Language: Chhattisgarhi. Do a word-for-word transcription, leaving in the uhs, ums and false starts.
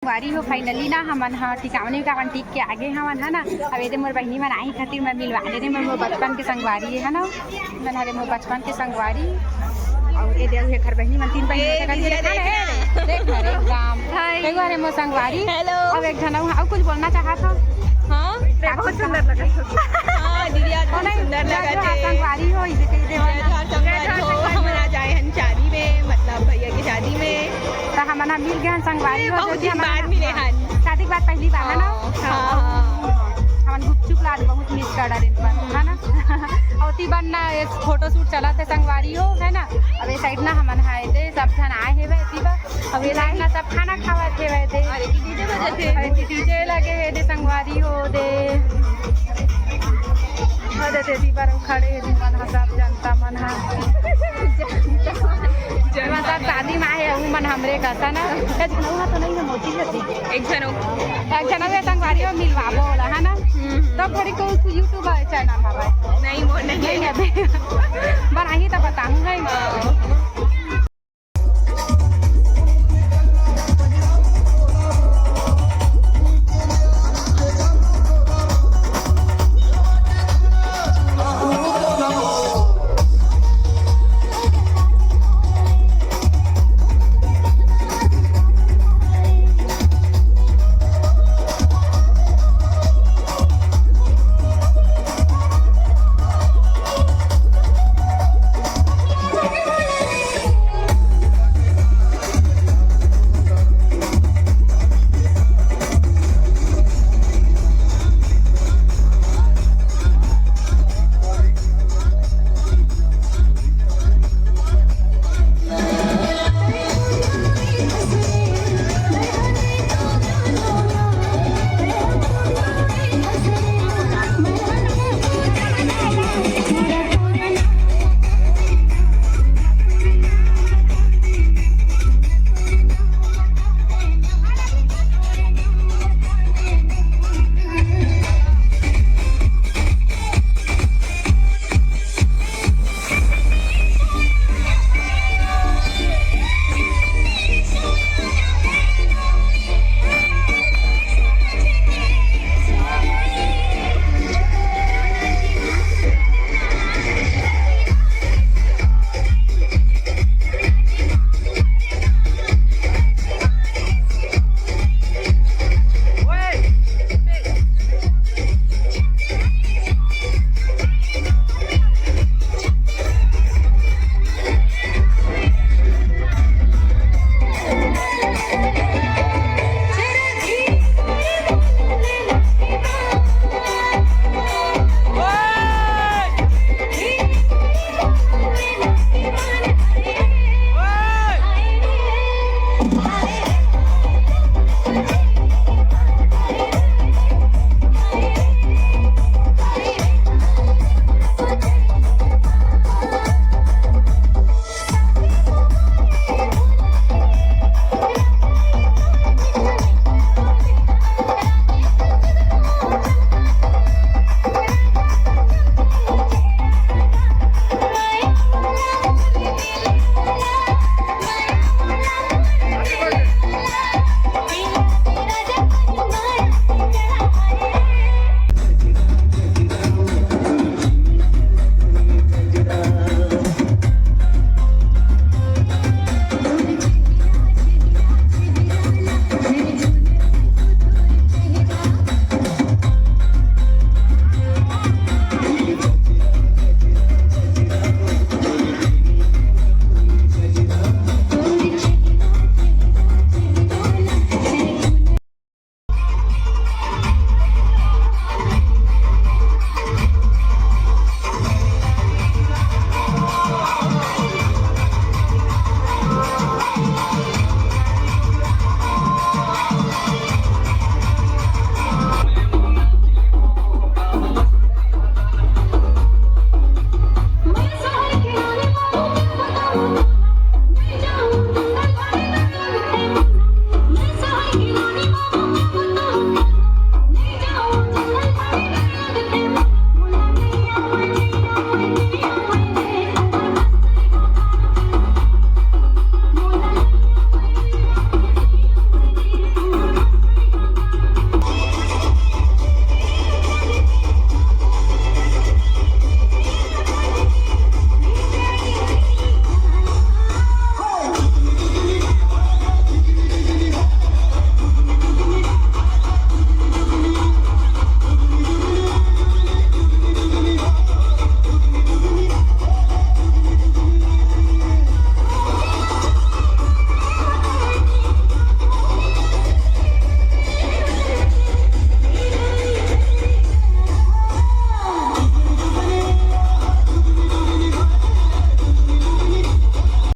संगवारी हो, finally ना हमन ह टिकावन विकावन टिक के आगे हवन, है ना। अब एदे मोर बहिनी मन आई खातिर मैं मिलवा दे रहे, मोर बचपन के संगवारी है ना, मन हरे मोर बचपन के संगवारी। और एदे अउ एकर बहिनी मन, तीन बहिनी ए, होथे करके दीदी, देखा देख ना, ना। देख ना रे, राम। हाय। एगो हरे मोर संगवारी। हेलो। अब एक झन अउ, अउ कुछ बोलना चाहत हो? हाँ, बहुत सुंदर लगत हो। हाँ, दीदी, आज ओ बहुत नहीं, सुंदर जो, लगत जो हे। संगवारी हो, इसे कही दे जय जोहार संगवारी हो, हमन आज आए हन शादी में, मतलब भैया की शादी में। त हमन ह मिल गए हन संगवारी हो, बहुत जो कि दिन हमन बाद ह मिले हन। शादी के बाद पहली बार, है ना? हाँ, हाँ, हाँ। हमन गुपचुप ला बहुत मिस कर डारे पर, है ना? अउ ओती बर ना एक फोटो शूट चलत हे संगवारी हो, है ना? अब ये साइड ना हमन ह एदे सब झन आए हेवय एती बर। अब ये साइड ना सब खाना खावत हेवय एदे। अरे की डीजे बजत हे। अरे की डीजे लगे हे एदे संगवारी हो दे। हो दे एती बर खड़े हे, मन ह सब जनता मन ह। जनता मन। सब शादी में आए हे, उ मन हमरे कस ना। ए झनऊ ह तो नहीं है, मोती है। एक झनऊ। एक झनऊ हे संगवारी हो, मिलवाबो ओला, है ना? हम्म। तब घड़ी को YouTube channel हवय। नहीं, मोर नहीं नहीं है। अभी। बनाही त बताहूँ, है। हाँ।